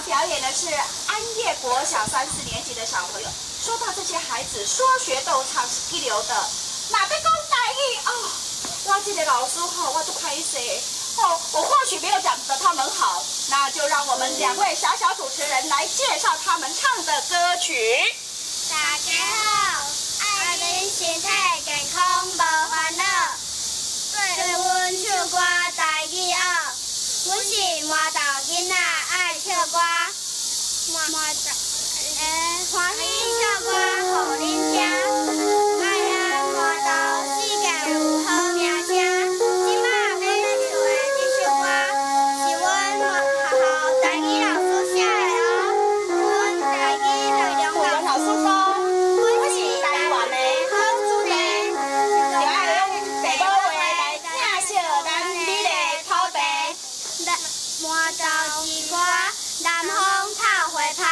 表演的是安業國小三四年級的小朋友。說到這些孩子，說學逗唱是一流的。若欲講台語哦，我這個老師吼，我都歹勢哦，我或許沒有講得他們好，那就讓我們兩位小小主持人來介紹他們唱的歌曲。大家好，愛恁身體健康無煩惱，對阮唱歌台語學，阮是饃頭囡仔愛唱歌，饃頭歡喜唱歌予恁聽，愛聽饃頭世界有好名聲。這擺欲來唱的這首歌是阮學校台語老師寫的哦，阮台語內容語文老師講，阮是台灣的好子弟，就愛用白母話來疼惜咱美麗土地。饃頭之歌，南風透花芳。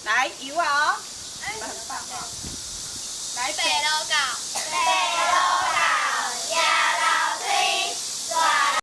來，一位哦，你們很棒哦。來，白鷺狗，白鷺。